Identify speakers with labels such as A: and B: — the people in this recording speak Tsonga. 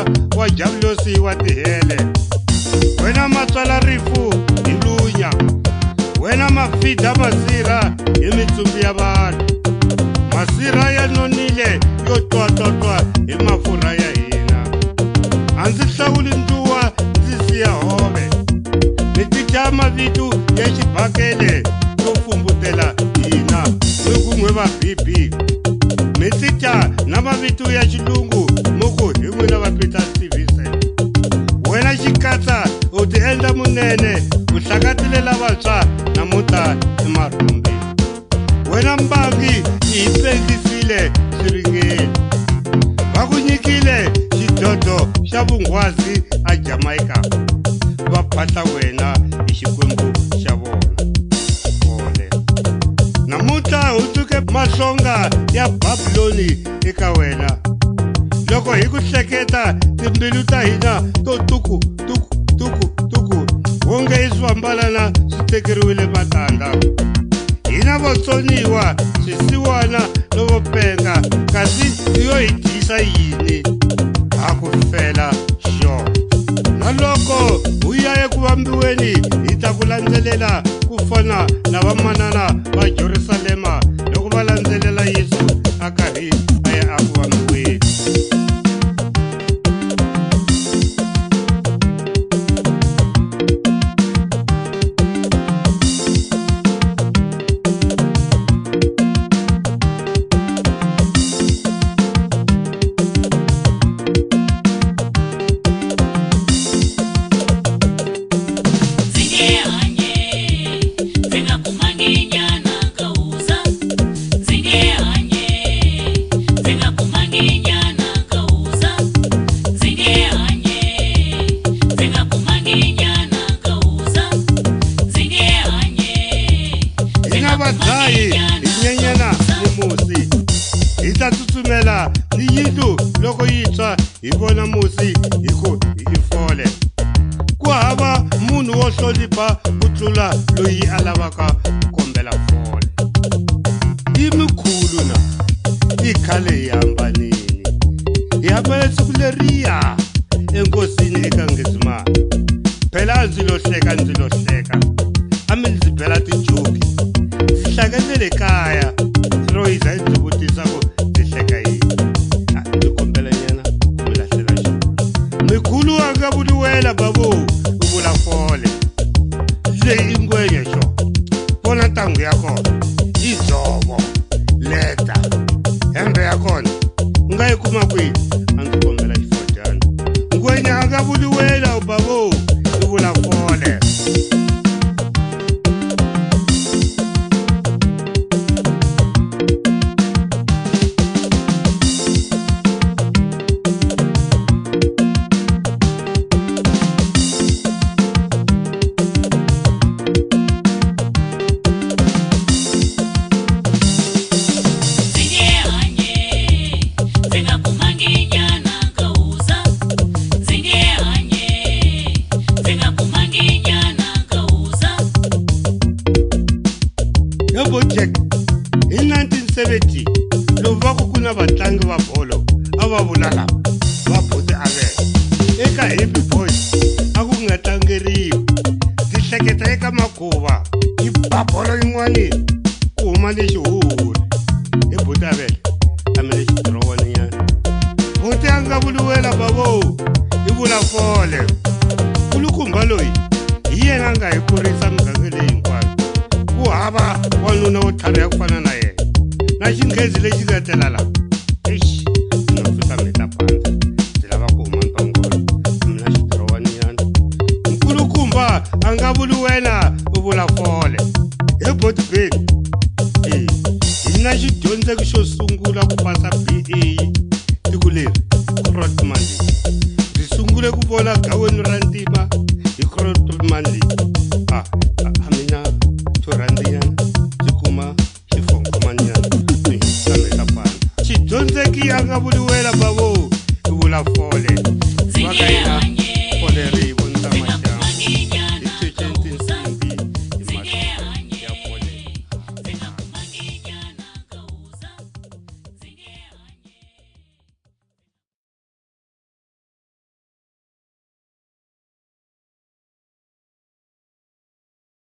A: moya wa javulosi wa tihele. Wena matswala rifu hi lunya, wena mafida masirha hi mitsumbu ya vanhu. Masirha ya nonile yo twatwatwa hi mafurha ya hina. A ndzi hlawuli ndzuwa ndzi siya hove, mi tithya mavito ya xibakele yo fumbutela hina ni ku n'we va bibi. Mi tithya na mavito ya xilungu mu ku hi n'wina va Peter Stevenson. Wena xikatsa u ti endla munene, u hlakatile lavantshwa namuntlha i marhumbi. Wena mbangi i hi pengisile swiringeni, va ku nyikile xidlodlo xa vunghwazi a Jamaica, va phahla wena hi xikwembu xa vona. Fole namuntlha hundzuke mahlonga ya Babiloni eka wena. Loko hi ku hleketa timbilu ta hina to tuku tuku tuku tuku, wonge i swambalana swi tekeriwile matandza. Hina votsoniwa swisiwana no vo penga, kasi yo hi dyisa yini? Ha ku fela xo. Na loko u ya eku vambiweni hi ta ku landzelela ku fana na vamanana va Jerusalema loko va landzelela Yesu a karhi a ya eku vambiweni. Vadlayi hi nyenyana ni musi, hi ta tsutsumela ni yindlu loko yi tshwa hi vona musi hi ku hi fole. Ku hava munhu wo hlonipha ku tlula loyi a lavaka ku kombela fole. I mikhulu na i khale hi hambanini, hi hambane siku leriya enkosini eka Nghezimani. Phela a ndzi lo hleka ndzi lo hleka, a mi ndzi bela tijoki. Ndzi hlangane le kaya Royce a ndzi vutisa ku ndzi hleka yini. A ndzi kombela nyana ku mi lahlela xona. Mikhulu a nga vuli wena babu, u vula fole. Leyi i ngwenya xo, vona ntangu ya kona i dzovo leta, hembe ya kona u nga yi kuma kwihi? A ndzi kombela xifodyana. Ngwenya a nga vuli wena babu, u vula fole. Jack, hi 1970 loko va ku ku na vatlangi va bolo a va vula lava va buti avele eka Happy Boys a ku nga tlangeriwi. Ndzi hleketa eka Makhuva yi ba bolo yin'wani ku huma ni xihuhuri. Hi buti avele a mi le xidirowani nyana. Buti a nga vuli wena bavo, i vula fole. Nkulukumba loyi hi yena a nga hi kurisa miganga leyi hinkwayo. Ku hava wanuna wo tlhariha ku fana na yena. Na xinghezi lexi nga tela la, exi ndzi nga susa mheta panza, ndzi lava ku huma ntongolo, mina xidirowani nyana. Nkulukumba a nga vuli wena, u vula fole. Hi boti Beni, e hina xidyondzeki xo sungula ku pasa BA tiko leri Grootman. Ndzi sungule ku vona gaweni ra ntima hi Grootman leyi.